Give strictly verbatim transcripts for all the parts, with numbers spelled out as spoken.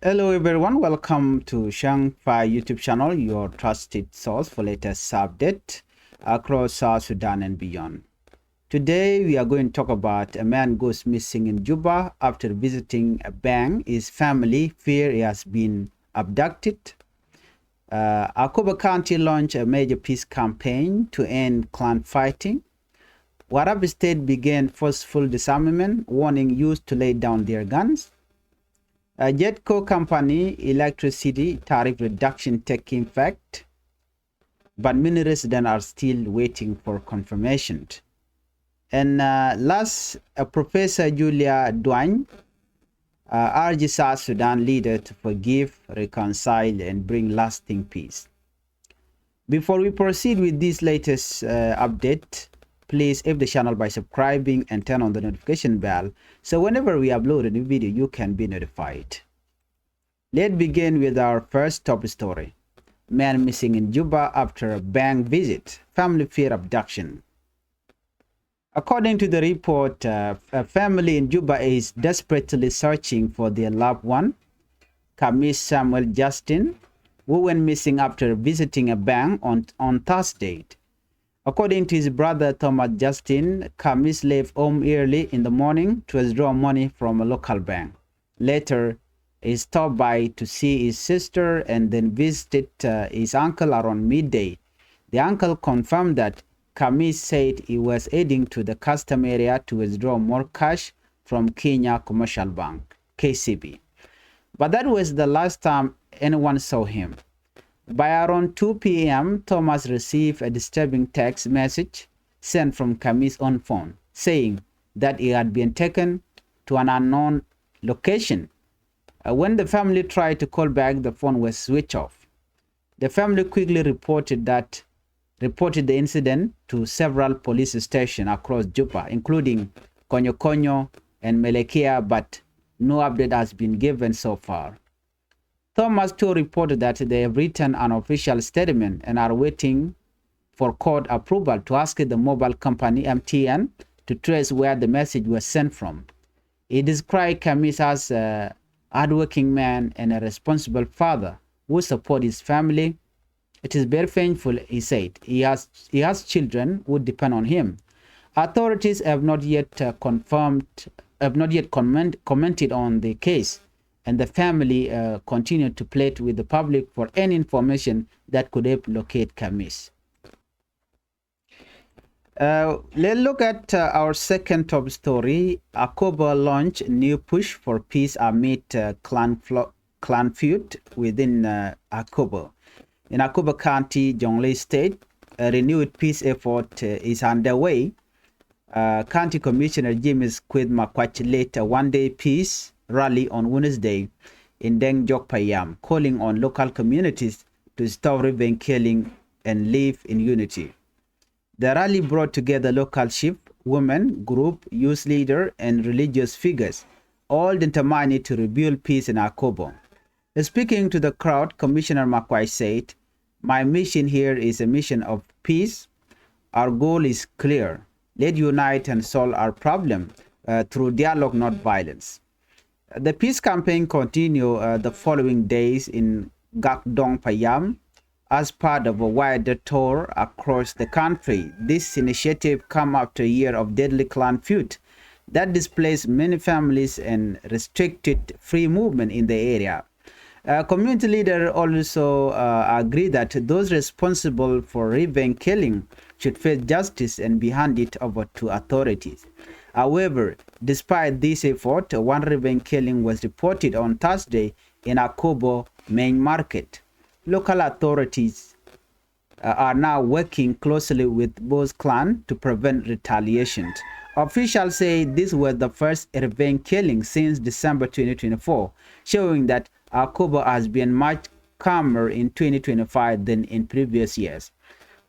Hello everyone, welcome to Shang Fai YouTube channel, your trusted source for latest update across South Sudan and beyond. Today we are going to talk about a man goes missing in Juba after visiting a bank. His family fear he has been abducted. Uh, Akobo County launched a major peace campaign to end clan fighting. Warrap State began forceful disarmament, warning youth to lay down their guns. A Jetco company electricity tariff reduction taking effect, but many residents are still waiting for confirmation. And uh, last, uh, Professor Julia Duany uh, urges South Sudan leaders to forgive, reconcile, and bring lasting peace. Before we proceed with this latest uh, update, please help the channel by subscribing and turn on the notification bell, so whenever we upload a new video, you can be notified. Let's begin with our first top story. Man missing in Juba after a bank visit. Family fear abduction. According to the report, uh, a family in Juba is desperately searching for their loved one, Kamis Samuel Justin, who went missing after visiting a bank on, on Thursday. According to his brother Thomas Justin, Kamis left home early in the morning to withdraw money from a local bank. Later, he stopped by to see his sister and then visited uh, his uncle around midday. The uncle confirmed that Kamis said he was heading to the custom area to withdraw more cash from Kenya Commercial Bank, K C B. But that was the last time anyone saw him. By around two p.m., Thomas received a disturbing text message sent from Kamis' own phone, saying that he had been taken to an unknown location. Uh, when the family tried to call back, the phone was switched off. The family quickly reported that reported the incident to several police stations across Juba, including Konyokonyo and Melekia, but no update has been given so far. Thomas too reported that they have written an official statement and are waiting for court approval to ask the mobile company M T N to trace where the message was sent from. He described Kamis as a hardworking man and a responsible father who support his family. It is very painful, he said. He has, he has children who depend on him. Authorities have not yet uh, confirmed, have not yet comment, commented on the case, and the family uh, continue to plead with the public for any information that could help locate Kamis. Uh, let's look at uh, our second top story. Akobo launch new push for peace amid uh, clan, flo- clan feud within uh, Akobo. In Akobo County, Jonglei State, a renewed peace effort uh, is underway. Uh, County Commissioner James Kueth Makuach led a one-day peace rally on Wednesday in Deng Jok Payam, calling on local communities to stop revenge killing and live in unity. The rally brought together local chief, women group, youth leader, and religious figures, all determined to rebuild peace in Akobo. Speaking to the crowd, Commissioner Makuach said, "My mission here is a mission of peace. Our goal is clear. Let's unite and solve our problem uh, through dialogue, not violence." The peace campaign continued uh, the following days in Gakdong Payam as part of a wider tour across the country. This initiative comes after a year of deadly clan feud that displaced many families and restricted free movement in the area. Uh, community leaders also uh, agree that those responsible for revenge killing should face justice and be handed over to authorities. However, despite this effort, one revenge killing was reported on Thursday in Akobo main market. Local authorities uh, are now working closely with both clans to prevent retaliation. Officials say this was the first revenge killing since December twenty twenty-four, showing that Akobo has been much calmer in twenty twenty-five than in previous years.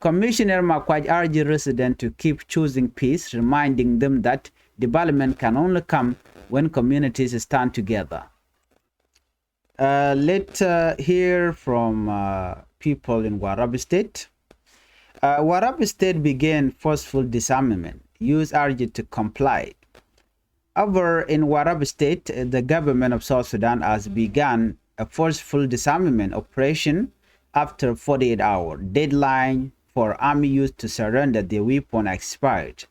Commissioner Makuach urged residents to keep choosing peace, reminding them that development can only come when communities stand together. Uh, let's uh, hear from uh, people in Warrap State. Uh, Warrap State began forceful disarmament. Youth urged to comply. Over in Warrap State, uh, the government of South Sudan has begun a forceful disarmament operation after forty-eight hour deadline for army youth to surrender their weapon expired.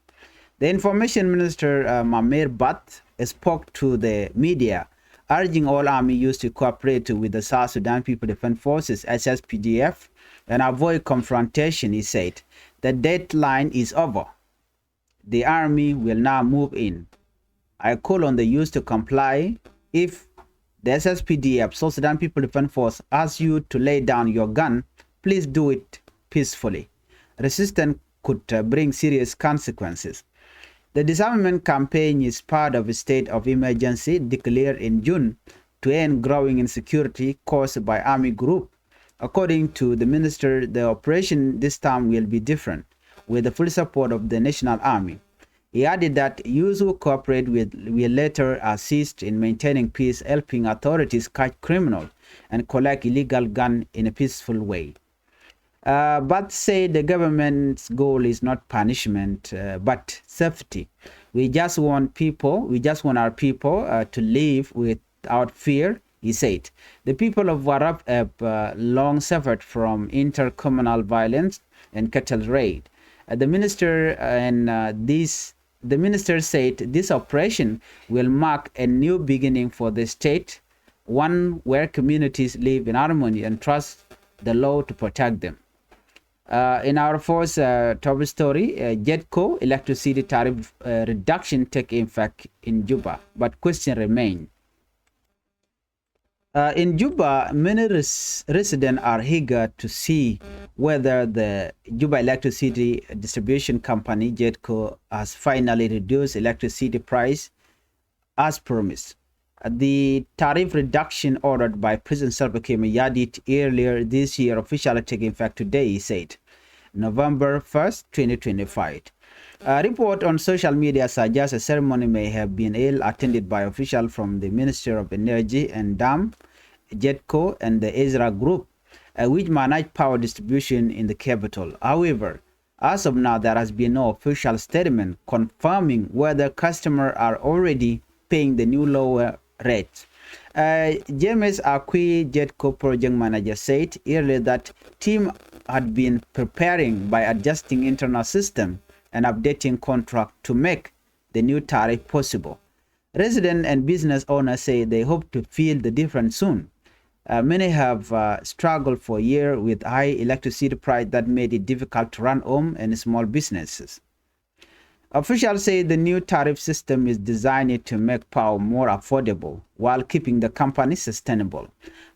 The information minister, uh, Mamer Bat, spoke to the media, urging all army youth to cooperate with the South Sudan People Defense Forces, S S P D F, and avoid confrontation. He said, "The deadline is over. The army will now move in. I call on the youth to comply. If the S S P D F, South Sudan People Defense Force, asks you to lay down your gun, please do it peacefully. Resistance could, uh, bring serious consequences." The disarmament campaign is part of a state of emergency declared in June to end growing insecurity caused by army group. According to the minister, the operation this time will be different, with the full support of the National Army. He added that youth who cooperate with will later assist in maintaining peace, helping authorities catch criminals and collect illegal gun in a peaceful way. Uh, but say the government's goal is not punishment, uh, but safety. We just want people, we just want our people, uh, to live without fear, he said. The people of Warrap have, uh, long suffered from intercommunal violence and cattle raid. Uh, the minister and, uh, this the minister said this operation will mark a new beginning for the state, one where communities live in harmony and trust the law to protect them. Uh, in our first, uh, top story, uh, Jetco electricity tariff, uh, reduction take effect in Juba, but question remain. Uh, in Juba, many res- residents are eager to see whether the Juba Electricity Distribution Company, Jetco, has finally reduced electricity price as promised. Uh, the tariff reduction ordered by President Salva Kiir Mayardit earlier this year officially taking effect today, he said, November first, twenty twenty-five. A report on social media suggests a ceremony may have been held, attended by officials from the Ministry of Energy and Dam, Jetco, and the Ezra Group, uh, which manage power distribution in the capital. However, as of now, there has been no official statement confirming whether customers are already paying the new lower rate. Uh, James Akwi, Jetco project manager, said earlier that team had been preparing by adjusting internal system and updating contract to make the new tariff possible. Residents and business owners say they hope to feel the difference soon. Uh, many have, uh, struggled for a year with high electricity price that made it difficult to run home and small businesses. Officials say the new tariff system is designed to make power more affordable while keeping the company sustainable.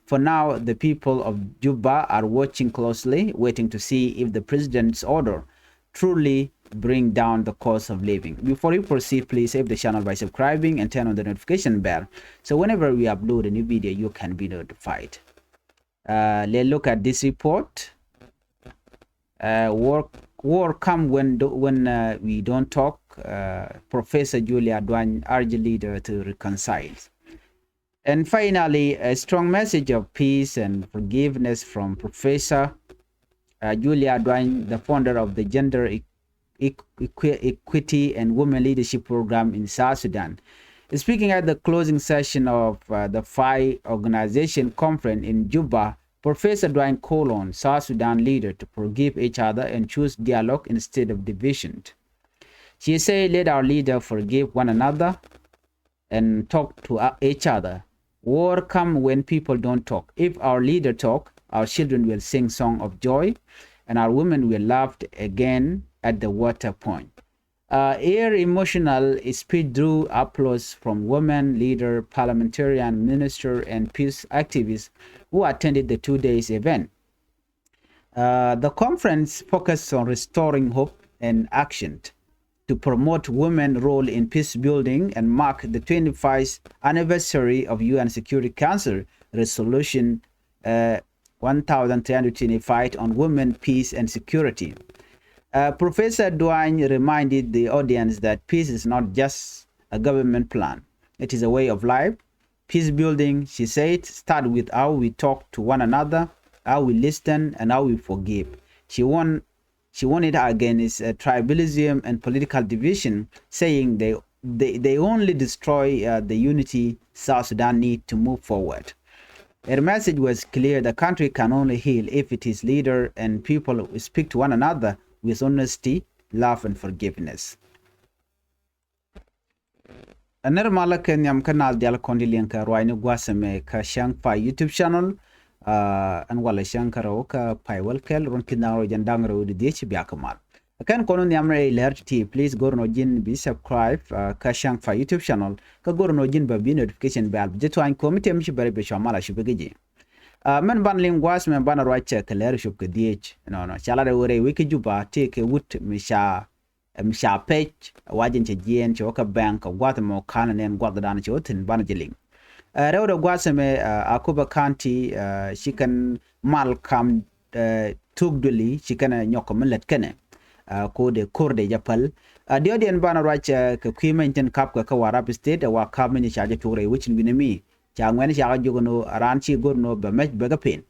For now, the people of Juba are watching closely, waiting to see if the president's order truly bring down the cost of living. Before you proceed, please save the channel by subscribing and turn on the notification bell, so whenever we upload a new video, you can be notified. Uh, let's look at this report. Uh, war, war come when do, when, uh, we don't talk. Uh, Professor Julia Duany urge leader to reconcile. And finally, a strong message of peace and forgiveness from Professor, uh, Julia Duany, the founder of the Gender E- Equi- Equity and Women Leadership Program in South Sudan. Speaking at the closing session of, uh, the five organization conference in Juba, Professor Duany called on South Sudan leaders to forgive each other and choose dialogue instead of division. She said, "Let our leaders forgive one another and talk to, uh, each other. War come when people don't talk. If our leader talk, our children will sing song of joy, and our women will laugh again at the water point." Uh, her emotional speech drew applause from women leader, parliamentarian, minister, and peace activists who attended the two days event. Uh, the conference focused on restoring hope and action to promote women role in peace building and mark the twenty-fifth anniversary of U N Security Council Resolution, uh, one thousand three hundred twenty-five on women, peace, and security. Uh, Professor Duany reminded the audience that peace is not just a government plan. It is a way of life. Peace building, she said, start with how we talk to one another, how we listen, and how we forgive. She warned, she warned against, uh, tribalism and political division, saying they, they, they only destroy, uh, the unity South Sudan need to move forward. Her message was clear: the country can only heal if its leader and people speak to one another with honesty, love and forgiveness. Ɛ nɛr malä kɛ nhiam kä naath dial kɔn di liɛŋ kɛ ruacni gua̱a̱th ɛmɛ kä Cäŋ Pay YouTube channel. Ɛn walɛ cäŋ kä rɛw kä pay wäl kɛl ruɔ̱n ki̱n da̱ŋ rɛw jɛn da̱ŋ rɛw di dhiec, bia kɛ mal. Ɛ kɛn kɔn nhiam rɛy lɛr ti ti, please go̱r nɔ ji̱n bi subscribe kä Cäŋ Pay YouTube channel. Kä go̱r nɔ ji̱n bɛ bi notification bell bi ji̱ tuany ko̱mi tɛm ci bɛrɛ bi cua mal a cupi kä ji̱. Mɛn ban liŋ gua̱a̱th mɛ ban ruac cɛ kɛ lɛr cup kɛ dhiec. Nɔnɔ ca lat ɛ wä rɛy wec kä Juba tëë kɛ wut mi ca mi ca pec, wa jɛn cɛ jiɛɛn cɛ wä kä bɛŋ kɛ gua̱th mɔ ka̱n nɛn gua̱th dan cɛ wä thi̱n banɛ jɛ liŋ. Rɛwdɛ gua̱th mɛ Akobo County ci kɛn mal kam thuk duëli ci kɛn nyɔk kɛ mi lät kɛnɛ. Kode kor de jɛ päl. Diɔ̱diɛn banɛ ruac kɛ kui̱ mɛny tin kap kɛ kä Warrap State, wa kap mɛny ca jɛ tuk rɛy wecin wi̱nɛ mi. Ca ŋuɛn ca kɛ jiök ɛn ɣöö a raan ci go̱r ɛn ɣöö bɛ mɛc bɛ kɛ pen.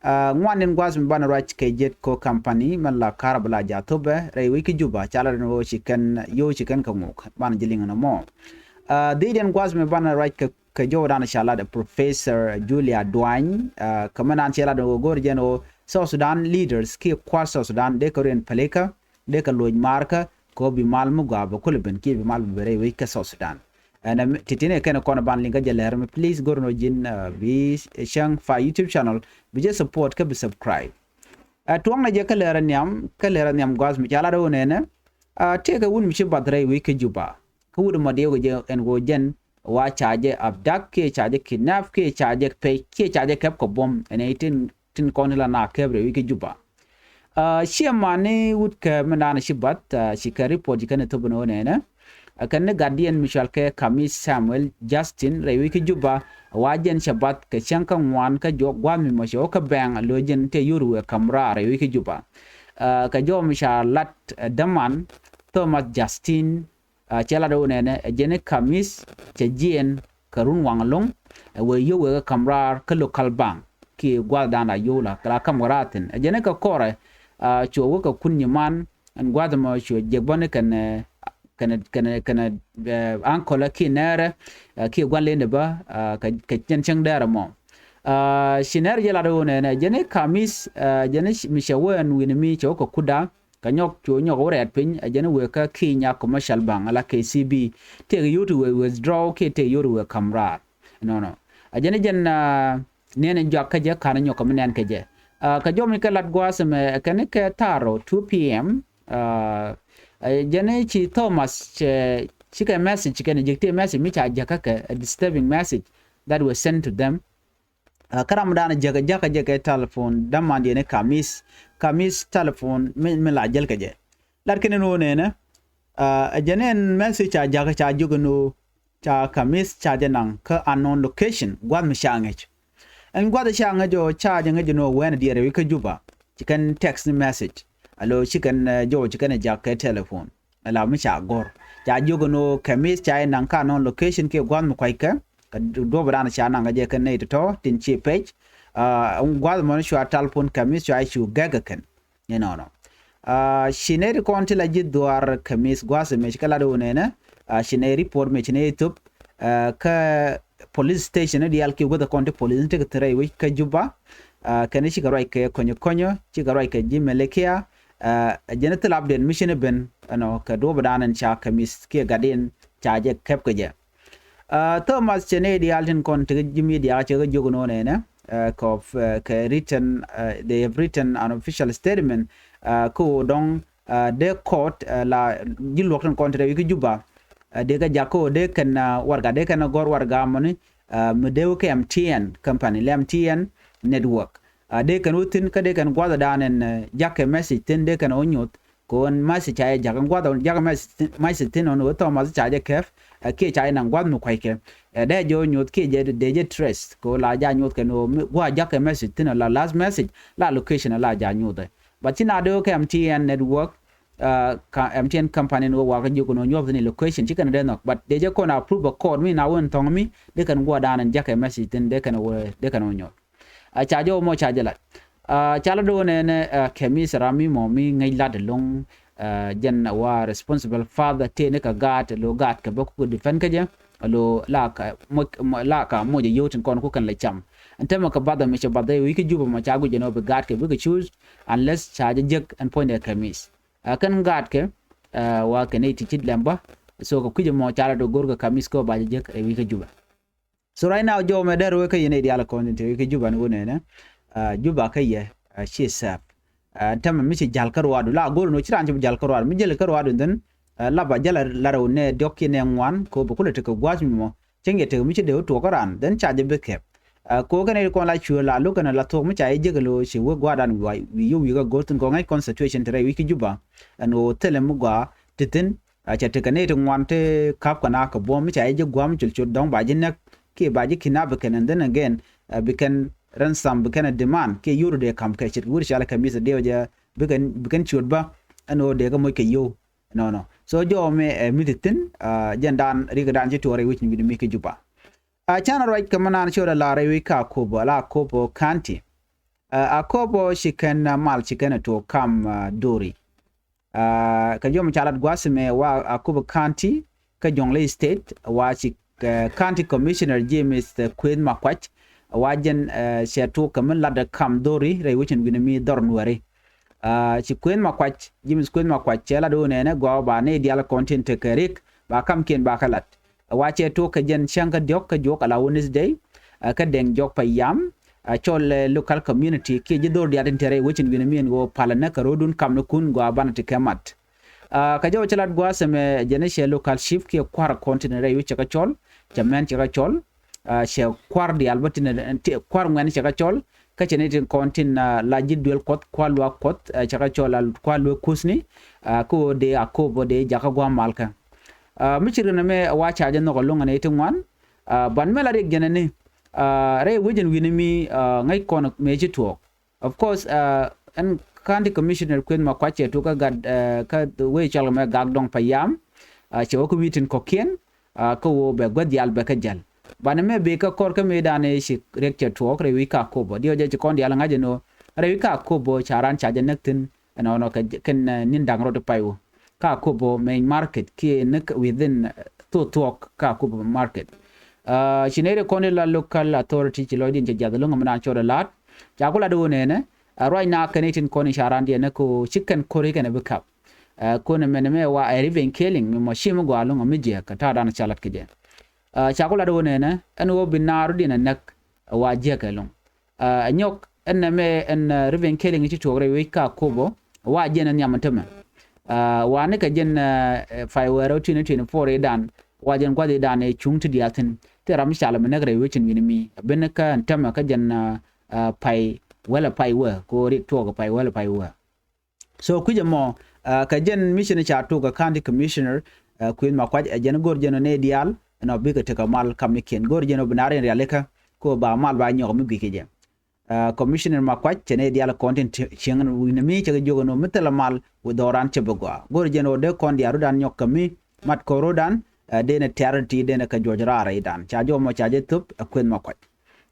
Ŋuan in gua̱a̱th mi banɛ ruac kɛ jiɛt ko company mɛn la ka̱r bɛ la ja̱ thopɛ rɛy wec kä Juba ca lat ɛn ɣöö ci kɛn yio̱w ci kɛn kɛ ŋuk banɛ ji̱ liŋ ɛn ɔmɔ. Dhiecdiɛn gua̱a̱th mi banɛ ruac kɛ jɔwdan ca lat Professor Julia Duany kɛ mɛn an ci lat ɛn ɣöö go̱r jɛn ɣöö South Sudan leaders kiɛ kua̱r South Sudan dee kɛ ruɛn pälikä dee kɛ loc maarkä kɛ ɣöö bi mal mi gɔaa bɛ kulɛ ben kiɛ bi mal bi ben rɛy wec kä South Sudan. Ɛn ti̱ti̱n ɛ kɛn kɔn ban liŋ kä jɛ lɛr mi, please go̱r nɔ ji̱n bi Cäŋ Pay YouTube channel bi jɛ support kä bi subscribe. Ɛ tuɔ̱ŋnɛ jɛ kä lɛr ɛ nhiam kä lɛr ɛ nhiam gua̱a̱th mi ca lat ɛ wä nɛnɛ. Tëëkɛ wut mi ci bath rɛy wec kä Juba kä wut mɔ diɛw kɛ jɛ ɛn ɣöö jɛn wa ca jɛ abduct kiɛ ca jɛ kidnap kiɛ ca jɛ pec kiɛ ca jɛ kɛp kɛ buɔ̱m ɛn ɛ tin tin kɔn ti la na kɛp rɛy wec kä Juba. Ciɛ mani wut kɛ mi naan ci bath ci kɛ report ci kɛn thop ni wä nɛnɛ. Kɛn ni gatdiɛn mi cual kɛ Kamis Samuel Justin rɛy wec kä Juba wa jɛn cɛ bath kɛ cäŋ kä ŋuan kä jɔk gua̱a̱th mi mɔ cɛ wä kä bɛŋ a lo̱c jɛn tɛ yor wëë ka̱m raar rɛy wec kä Juba. Kɛ jɔk mi ca lat däman Thomas Justin. Cɛ lat ɛ wä nɛnɛ ɛ jɛn ni Kamis cɛ jiɛɛn kɛ run waŋ lo̱ŋ. Ɛ wëë yio̱w wëë kɛ ka̱m raar kä local bank kiɛ gua̱thdan a yio̱w la kɛ la ka̱m kɛ raar thi̱n ɛ jɛn ni kɛ kɔrɛ. Cuɛ wä kɛ kun nyiman ɛn gua̱th ɛmɔ cuɛ jiɛk bä ni kɛn kɛn kɛn kɛn ankɔlɛ kiɛ nɛɛrɛ kiɛ gua̱n lendɛ bä kɛ cɛn cäŋ dɛɛr ɛmɔ. Ci nɛɛrɛ jɛ lat ɛ wä nɛnɛ ɛ jɛn ni Kamis ɛ jɛn ni mi cɛ wä ɛn wi̱n mi cɛ wä kɛ kutda. Kɛ nyɔk cu nyɔk wä rɛɛt piny ɛ jɛn wëë kä Kenya Commercial Bank ala K C B. Tëëk yio̱w ti wëë withdraw kiɛ tëëk yio̱w ti wëë ka̱m raar. Nɔnɔ ɛ jɛn jɛn nɛn in juak kä jɛ ka̱n nyɔk kɛ mi nɛn kɛ jɛ. Kɛ jɔk mi kɛ lat gua̱a̱th ɛmɛ kɛn kɛ thaarɔ two P M. Ɛ jɛn ci Thomas cɛ cikɛ message kɛn ji̱k ti message mi ca jäkä kɛ a disturbing message that was sent to them. Kä ram dan jäkä jäkä jɛ kɛ telephone dämandiɛn ni Kamis. Kamis telephone mi la jäl kɛ jɛ. Lat kɛn ni wä nɛnɛ. Ɛ jɛn ɛn message ca jäkä ca jiök ni wä ca Kamis ca jɛ naŋ kä unknown location gua̱th mi ca ŋäc. Ɛn gua̱th ca ŋäc ɔ ca jɛ ŋäc ni wä wɛn diɛɛr wi̱c kä Juba. Ci kɛn text ni message alo ci kɛn jɔw ci kɛn ɛ jak kɛ telephone. Ala mi ca gɔ̱r ca jiök ɛn ɣöö Kamis ca jɛ naŋ kä unknown location kiɛ gua̱th mi kuackɛ. Kɛ duɔ̱p dan ca naŋ kɛ jɛ kɛ nɛy tɔ̱tɔ̱ tin ci pec. Gua̱th mɔni cua telephone Kamis cua jɛ cu gɛk kɛ kɛn. Inɔnɔ ci nɛy ti kɔn ti la ji̱ dhuaar Kamis gua̱th ɛmɛ ci kɛ lat ɣöö nɛnɛ. Ci nɛy report mɛ ci nɛy thop kä police station ni diaal kiɛ guäth kɔn ti police ni tekɛ thi̱n rɛy wec kä Juba. Kɛn cikɛ ruac kɛ kɔnyɔ kɔnyɔ cikɛ ruac kɛ ji̱ militia. Ɛ jɛn thil update mi ci ni ben ɛnɔ kɛ duɔ̱ɔ̱p dan ɛn ca Kamis kiɛ gatdiɛn ca jɛ kɛp kɛ jɛ. Thomas cɛ nɛy diaal tin kɔn tekɛ ji̱ media cɛ kɛ jiök ɛn ɣöö nɛnɛ kɛ written, they have written an official statement. Kä ɣöö dɔ̱ŋ dee court la ji̱ luɔ̱k tin kɔn tekɛ wi̱c kä Juba. Dee kɛ jak kä ɣöö dee kɛn warɛga dee kɛn gɔ̱r warɛga mɔni mi dee wä kɛ M T N company lɛ M T N network. Dee kɛn wä thi̱n kä dee kɛn gua̱thdan ɛn jakä message thi̱n dee kɛn wä nyoth. Kɛ ɣöö ɛn message ca jɛ jak ɛn gua̱th jakä message thi̱n ɣän wä Thomas ca jɛ kɛp. Kiɛ ca jɛ naŋ gua̱th mi kuackɛ dee jɛ wä nyoth kiɛ dee jɛ trace kɛ ɣöö la ja nyoth kɛn ɣöö gua̱th jakä message thi̱n la last message la location la ja nyothɛ. But ci na dee wä kɛ M T N network. Ka M T N company ni wä wakä jiök ni wä nyuɔth ni location ci kɛn dee nhɔk but dee jɛ kɔn approve a court mi na wä in thɔŋ mi dee kɛn guɔ dan in jakä message thin dee kɛn wä dee kɛn wä nyuɔth. A ca jɛ wä mɔ ca jɛ lat. Ca la dee wä nɛnɛ Kamis ram mi mɔ mi ŋäc lat loŋ. Jɛn wa responsible father tëë ni kɛ gaat lo gaat kɛ bä kukɛ defend kä jɛ. Alo la ka moc, la ka moc a yio̱w tin kɔn ku kɛn la cam. Ɛn tɛmɛ kɛ bath mi cɛ bath ɛ wi̱i̱ kä Juba mɔ ca guic ɛn ɔ bi gaat kɛ bikɛ cuuc, unless ca jɛ jek ɛn puɔ̱nydɛ kɛmis. Ɛ kɛn gaat kɛ, ɛ, wa kɛ nɛy ti ci lɛm bä. So kɛ kui̱c ɛmɔ ca la dɔ go̱r kɛ kɛmis kɛ ɔ ba jɛ jek ɛ wi̱i̱ kä Juba. So right now jɔw mɛ dɛr wek kä yɛn i̱ diaal kɔn tin te wek kä Juba ni wä nɛnɛ. Aa, Juba kä yɛ, aa, ci sɛp. Aa, tämɛ mi ci jal kä ruaadu la go̱r ni wä ci raan ci bi jal kä ruaadu mi jɛl kä ruaadu dhin. Aa, laba jal la rɛw nɛ diɔk kiɛ nɛ ŋuan ko bi kulɛ tekɛ gua̱a̱th mi mɔ cieŋ yɛ tekɛ mi ci dee wä tuɔɔk kä raan dhin ca jɛ bi kɛp. Aa, ko kɛn i̱ kɔn la cuɛ la lo̱k kɛn la thuɔk mi ca yɛ jek lo ci wek gua̱a̱dan wi̱i̱ wi̱i̱ yio̱w wi̱i̱ kä go̱r thin kɔŋ ŋäc constitution te rɛy wi̱i̱ kä Juba. Ɛn ɣöö thilɛ mi gɔaa ti thi̱n. Aa, cɛ tekɛ nɛy ti ŋuan ti ka̱p kɛ na kɛ buɔ̱m mi ca jɛ ji̱ gua̱a̱m col col dɔ̱ŋ ba ji̱ näk kiɛ ba ji̱ kidnap bi kɛn, and then again, aa, bi kɛn ransom, bi kɛn a demand kiɛ yio̱w dee ka̱m kɛ ce̱tkɛ wut cɔalɛ kɛmis diɛw jɛ bi kɛn, bi kɛn ciöt bä ɛn ɣöö dee kɛ moc kɛ yio̱w. Nɔnɔ. So jɔw mɛ, aa, mi ti thi̱n, aa, jɛn dan rikɛ dan ci tuɔɔk rɛy wi̱c wi̱ni mi kä Juba. Aa, canɛ ruac kɛ mi naan ciöt a la rɛy wi̱c kä Akobo, la Akobo County. Aa, Akobo ci kɛn, aa, mal ci kɛn a tuɔɔk kam, aa, Dori. Aa, kɛ jɔm ca lat gua̱a̱th mɛ wa Akobo County kä Jonglei State wa ci, aa, County Commissioner James, aa, Kueth Makuac wa jɛn, aa, cɛ tuɔɔk kɛ mi lat kam Dori rɛy wecin wi̱ni mi dhɔr Nuɛri. Aa, ci Kueth Makuac, James Kueth Makuac cɛ lat wä nɛnɛ gɔaa ba nɛy diaal kɔn tin tekɛ rik ba kamkiɛn ba kɛ lat. Wa cɛ tuɔɔk kɛ jɛn cäŋ kä diɔ̱k kä juɔk ala Wednesday, aa, kä Dɛŋ Jɔk Payam, aa, cɔl, aa, local community kiɛ ji̱ dhor diaal tin te rɛy wecin wi̱ni mi ɛn ɣöö palä näk kɛ ro̱dun kamnikun gɔaa banɛ ti kɛ mat. Aa, kɛ jɔw cɛ lat gua̱a̱th ɛmɛ jɛn cɛ local chief kiɛ kua̱r kɔn tin rɛy wec cɛ kɛ cɔl, cɛ mɛn cɛ kɛ cɔl, aa, cɛ kua̱r diaal bä tin, ti, kua̱r ŋuɛn cɛ kɛ cɔl, kä cɛ ni tin kɔn tin, aa, la ji̱ duel Kuɔth, kua̱r luaak Kuɔth, aa, cɛ kɛ cɔl, aa, kua̱r luaak Kuthni, aa, kä ɣöö dee Akobo dee jakä gua̱a̱m mal kä. Aa, mi ci rin ɛmɛ wa ca jɛ nhɔk ɛlɔ̱ŋ ɛn ɛ ti ŋuan. Aa, ban mɛ la riɛk jɛn ɛni, aa, rɛy wecin wi̱ni mi, aa, ŋäc kɔn mëë ci tuɔɔk. Of course, aa, ɛn County Commissioner Kueth Makuac cɛ tuɔɔk kä gat, aa, kä wec cɔal kɛ mɛ Gak Dɔŋ Payam, aa, cɛ wä kä wi̱i̱ tin kɔ̱kiɛn, aa, kä ɣöö bɛ gua̱th diaal bɛ kä jäl. Banɛ mɛ bee kä kɔr kä mëëdan ëë ci riɛk cɛ tuɔɔk rɛy wi̱c kä Akobo. Diɔ̱k jɛ ci kɔn diaal ŋa̱c ɛn ɣöö rɛy wi̱c kä Akobo ca raan ca jɛ näk thi̱n ɛnɔnɔ kɛ, kɛn, aa, ni̱n da̱ŋ rɔɔd pay wä. Kä Akobo main market kiɛ ni within, aa, thok thuɔ̱k kä Akobo market. Aa, ci nɛy ti kɔn ti la local authority ci lɔcdiɛn cɛ jiath ɛlɔ̱ŋ mi naan cɔɔd ɛ la̱t. Ca ku lat wä nɛnɛ, aa, ruac na kɛn itin kɔn i̱ ca raan diɛn ni ko ci kɛn ko̱ri kɛn ɛ bi kap. Aa, kɔn ɛmɛn ɛmɛ wa ɛ revenge killing mi mɔ ci mi gɔaa ɛlɔ̱ŋ mi jiɛk kɛ ta̱a̱ dan ca lat kɛ jɛ. Aa, ca ku lat wä nɛnɛ ɛn ɣöö bi naar rɔ̱diɛn ɛ näk ɛ wa jiɛk ɛlɔ̱ŋ. Aa, ɛ nyɔk ɛn nɛmɛ ɛn, aa, revenge killing ci tuɔɔk rɛy wec kä Akobo wa jɛn ɛ nhiam ɛn tämɛ. Aa, wa nikɛ jɛn, aa, ɛ, pay wäär ɔ twenty twenty-four i̱dan wa jɛn gua̱th i̱dan ɛ cuŋ ti diaal thi̱n. Thil ram mi ca lɛ mi näk rɛy wec in wi̱ni mi ɛ ben kä ɛn tämɛ kä jɛn, aa, aa, pay wäl ɛ pay wä ko ri tuɔɔk ɛ pay wäl ɛ pay wä. So kui̱c ɛmɔ, aa, kɛ jɛn mi ci ni ca tuk ɛ County Commissioner, aa, Kueth Makuac ɛ jɛn go̱r jɛn ɔ nɛy diaal ɛn ɔ bikɛ tekɛ mal kamnikiɛn go̱r jɛn ɔ bi naar in rialikä ko ba mal ba nyɔk mi gui̱c kɛ jɛ. Aa, Commissioner Makuac cɛ nɛy diaal kɔn tin cieŋ wi̱ni mi cɛ kɛ jiök ɛn ɔ mi thilɛ mal wi̱i̱ dhɔran cɛ bi gɔaa go̱r jɛn ɔ dee kɔn diaal rɔ̱dan nyɔk kɛ mi mat kɔn rɔ̱dan, aa, dee ni tɛ̈r ti dee ni kɛ juɔc raar i̱dan ca jɔmɔ ca jɛ thop ɛ Kueth Makuac.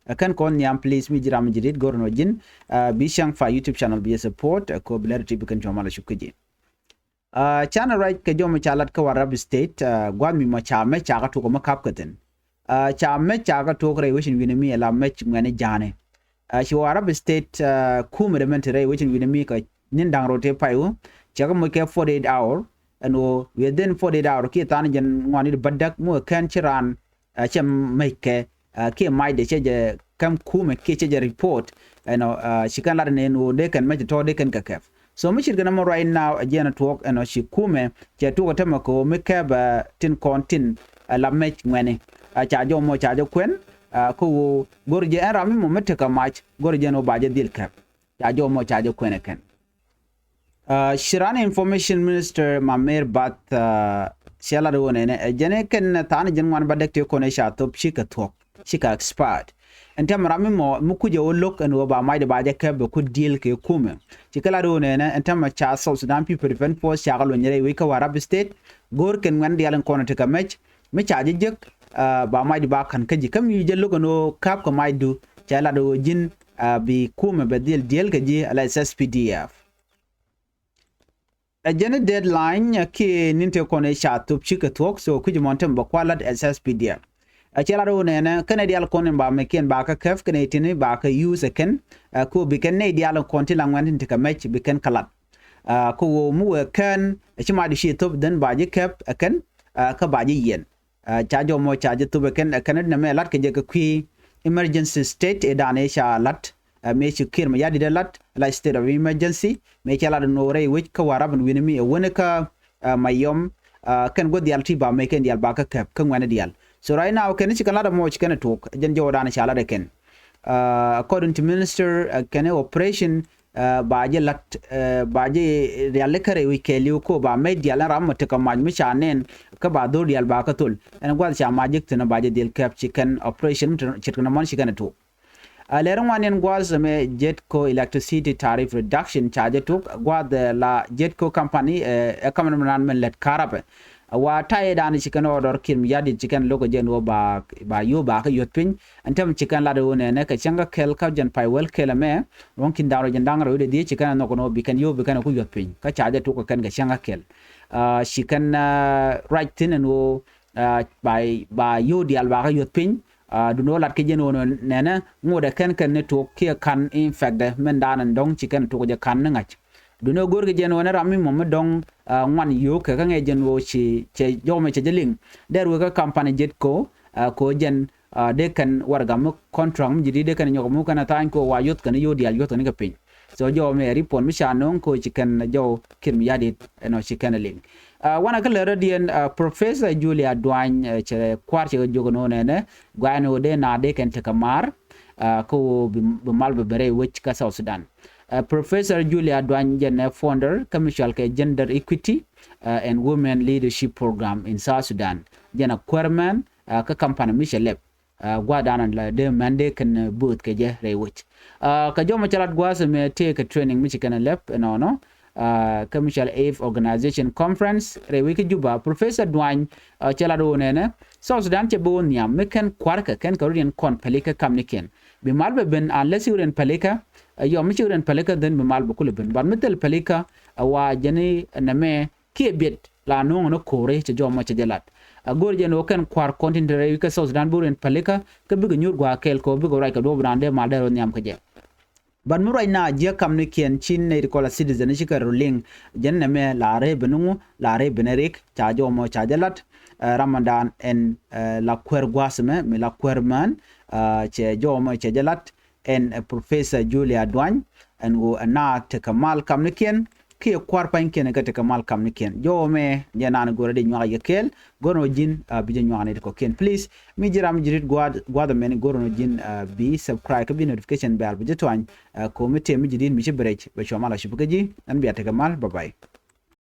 Ɛ kɛn kɔn nhiam please mi ji̱ ram mi ji̱ rit go̱r nɔ ji̱n, aa, bi cäŋ pa YouTube channel bi jɛ support, aa, ko bi lɛr ti bi kɛn cuɔ̱m ala cuk kä ji̱. Aa, canɛ ruac kɛ jɔmɔ ca lat kä Warrap State, aa, gua̱th mi mɔ ca mɛc ca kä tuk ɔ mi kap kɛ thi̱n. Aa, ca mɛc ca kä tuk rɛy wecin wi̱ni mi ala mɛc ŋuɛni ja̱a̱ni. Aa, ci Warrap State, aa, kumɛ dee mɛn ti rɛy wecin wi̱ni mi kɛ ni̱n da̱ŋ rot ti pay wä cɛ kä moc kɛ forty eight hour. Ɛn ɣöö within forty eight hour kiɛ tha̱a̱n jɛn ŋuan i̱ bädäk mi wä kɛn ci raan, aa, cɛ mec kɛ, aa, kiɛ macdɛ cɛ jɛ käm kumɛ kiɛ cɛ jɛ report. Ɛnɔ, aa, ci kɛn lat ni ɛn ɣöö dee kɛn mec tɔ̱ dee kɛn kɛ kɛp. So mi cit kɛn ɛmɔ right now ɛ jiɛn ɛ tuɔɔk ɛnɔ ci kumɛ cɛ tuɔɔk ɛ tämɛ kɛ ɣöö mi kɛp, aa, tin kɔn tin, aa, la mec ŋuɛni. Aa, ca jɔmɔ ca jɛ kuɛn, aa, kä ɣöö go̱r jɛ ɛn ram mi mɔ mi tekɛ mac go̱r jɛ ɛn ɣöö ba jɛ dhil kɛp. Ca jɔmɔ ca jɛ kuɛn ɛ kɛn. Aa, ci ran information minister Mamer Bath, aa, cɛ lat wä nɛnɛ ɛ jɛn ɛ kɛn tha̱a̱n jɛn ŋuan bädäk tëë kɔn ɛ ca thop cikɛ thuɔ̱k cikɛ expired. Ɛn tɛmɛ ram mi mɔ mi kucɛ wä lo̱k ɛn ɣöö ba macdɛ ba jɛ kɛp bɛ ku deal kɛ kumɛ. Cikɛ lat wä nɛnɛ ɛn tɛmɛ ca South Sudan People Defense Force cakɛ luɔ̱ny rɛy wec kä Warrap State. Go̱o̱r kɛn ŋuɛn diaal in kɔn ɛ tekɛ mɛc mi ca jɛ jek, aa, ba macdu ba ka̱n kä ji̱ kä mi jɛ lo̱k ɛn ɣöö ka̱p kɛ macdu cɛ lat wä ji̱n, aa, bi kumɛ bɛ dhil deal kɛ ji̱ ala S S P D F. Ɛ jɛn deadline kiɛ ni̱n tëë kɔn ëë ca thop cikɛ thuɔ̱k, so kui̱c mɔn tɛm bɛ kua̱r lat S S P D F. Ɛ cɛ lat ɣöö nɛnɛ kɛnɛ diaal kɔn in ba mɛkiɛn ba kä käp kɛnɛ tin ba kä use ɛ kɛn. Ɛ kɛ ɣöö bi kɛn nɛy diaal kɔn ti la ŋuɛ̈n tin ti kɛ mɛc bi kɛn kɛ lat. Ɛ kɛ ɣöö mi wëë kään ɛ ci mac di ci thop dhän ba ji̱ käp ɛ kɛn, ɛ kä ba ji̱ yiɛn. Ɛ ca jɔmɔ ca ji̱ thop ɛ kɛn, ɛ kɛn nɛmɛ lat kɛ jɛ kɛ kui̱ emergency state ëëdan ëë ca lat. Ɛ mëë ci Kiir Mayardit ɛ lat la state of emergency mëë cɛ lat in ɣöö rɛy wec kä Warrap in wi̱ni mi ɛ wäni kä, ɛ, Mayom. Ɛ kɛn gua̱th diaal ti ba mëë kɛn diaal ba kä käp kä ŋuɛ̈ni diaal. So right now kɛn ci kɛn lat ɛmɔ ci kɛn ɛ tuɔɔk jɛn jɔwdan ca lat ɛ kɛn. Ɛ according to minister, ɛ kɛn ɛ operation, ɛ ba ji̱ lat, ɛ ba ji̱ riali kä rɛy wec kɛɛliw ko ba mɛc diaal ɛn ram mɔ tekɛ mac mi ca nɛn kä ba dho̱r diaal ba kä thol. Ɛn gua̱th ca mac ji̱k thi̱n ba ji̱ dhil käp ci kɛn operation mi ce̱tkɛ nɔmɔn ci kɛn ɛ tuɔɔk. Ɛ lɛr ŋuan yɛn gua̱th ɛmɛ Jetco electricity tariff reduction ca jɛ tuk gua̱th, ɛ la Jetco company, ɛ ɛ company mi nan min lät karabɛ. Ɛ wa tayɛ dan ci kɛn order Kiir Mayardit ci kɛn lo̱k ɛ jɛn ɣöö ba ba yo̱o̱ ba kä yuɔth piny. Ɛn tɛm ci kɛn lat ɣöö nɛnɛ kɛ cäŋ kä kɛl kä jɛn pay wäl kɛl ɛmɛ. Ruɔ̱ŋ ki̱n da̱ŋ rɛw jɛn da̱ŋ rɛw wi̱cdɛ dhieec ci kɛn ɛ nhɔk ɛn ɣöö bi kɛn yo̱o̱ bi kɛn ɛ ku yuɔth piny kä ca jɛ tuk kɛ kɛn kɛ cäŋ kä kɛl. Ɛ ci kɛn, ɛ ruac thi̱n ɛn ɣöö, ɛ ba ba yo̱o̱ diaal ba kä yuɔth piny. Ɛ duundɛ ɣöö lat kɛ jɛn ɣöö nɛnɛ ŋotdɛ kɛn kɛn ni tuɔɔk kiɛ ka̱n infɛkdɛ min daanɛ dɔ̱ŋ ci kɛn tuɔɔk jɛ ka̱n ni ŋa̱c. Duundɛ ɣöö go̱o̱r kɛ jɛn ɣöö ni ram mi mɔ mi dɔ̱ŋ, ɛ ŋuan yio̱o̱k kɛ kä ŋɛc jɛn ɣöö ci cɛ jɔmɛ cɛ jɛ liŋ. Dɛr wek kä company Jetco, ɛ kɛ ɣöö jɛn, ɛ dee kɛn warɛgak mi contract mi ji̱ di̱t dee kɛn nyɔk mi kɛn ɛ tha̱a̱ny kɛ ɣöö wa yuɔth kɛn yo̱o̱ diaal yuɔth kɛn kɛ piny. So jɔw mi ɛ report mi ca no̱o̱ŋ ko ci kɛn jɔw Kiir Mayardit ɛnɔ ci kɛn liŋ. Ɛ wanɛ kä lɛ rɔ̱diɛn, ɛ Professor Julia Duany, ɛ cɛ kua̱r cɛ kɛ jiök ɛn ɣöö nɛnɛ gua̱a̱n ɣöö dee na dee kɛn tekɛ maar, ɛ kä ɣöö bi mal bɛ ben rɛy wec kä South Sudan. Ɛ Professor Julia Duany jɛn ɛ founder kä mi cɔal kɛ Gender Equity, ɛ and Women Leadership Program in South Sudan. Jɛn ɛ kuäär män, ɛ kä company mi cɛ lɛp. Ɛ gua̱a̱th danɔ la dee män dee kɛn bööth kɛ jɛ rɛy wec. Ɛ kɛ jɔmɔ cɛ lat gua̱a̱th ɛmɛ tëëkɛ training mi ci kɛn ɛ lɛp ɛnɔnɔ. Ɛ kä mi cɔal Eve Organization Conference rɛy wec kä Juba, Professor Duany, ɛ cɛ lat ɣöö nɛnɛ South Sudan cɛ bi wä nhiam mi kɛn kua̱rkɛ kɛn kɛ rɔ̱diɛn kɔn pälikä kamnikiɛn. Bi mal bɛ ben unless ci rɔ̱diɛn pälikä. Ɛ yɔ mi ci rɔ̱diɛn pälikä then bi mal bɛ kulɛ ben, but mi thil pälikä ɛ wa jɛn nɛmɛ kiɛ biɛt la no̱o̱ŋ ni ko̱ri cɛ jɔmɔ cɛ jɛ lat. A go̱o̱r jɛn ɣöö kɛn kua̱r kɔn tin te rɛy wi̱c kä South Sudan bi rɔ̱diɛn pälikä kä bikɛ nyuur gua̱a̱th kɛɛl kɛ ɣöö bikɛ ruac kɛ duɔ̱ɔ̱p raan dee mal dee rɔ nhiam kä jɛ. But mi ruac na jiäk kamnikiɛn ci nɛy ti kɔl a citizen ci kɛ rɔ liŋ jɛn nɛmɛ la rɛy ben ŋu la rɛy ben rik ca jɔmɔ ca jɛ lat. Ɛ Ramadan ɛn, ɛ la kuäär gua̱a̱th ɛmɛ mi la kuäär mään, ɛ cɛ jɔmɔ cɛ jɛ lat. Ɛn ɛ Professor Julia Duany ɛn ɣöö ɛ naath tekɛ mal kamnikiɛn kiɛ kua̱r pa̱nykiɛn kɛ tekɛ mal kamnikiɛn. Jɔwä mɛ jɛ naan go̱rɛ di nyuak yɛ kɛɛl go̱rɛ nɔ ji̱n, ɛ bi jɛ nyuak ni ti kɔ̱kiɛn. Please mi ji̱ ram ji̱ rit gua̱a̱th gua̱a̱th ɛmɛn go̱rɛ nɔ ji̱n, ɛ bi subscribe kä bi notification bell bi jɛ tuany. Ɛ ko̱mi tëë mi ji̱ rit mi ci bɛ rɛc bɛ cua mal a cup kä ji̱ ɛn bia tekɛ mal. Bye bye.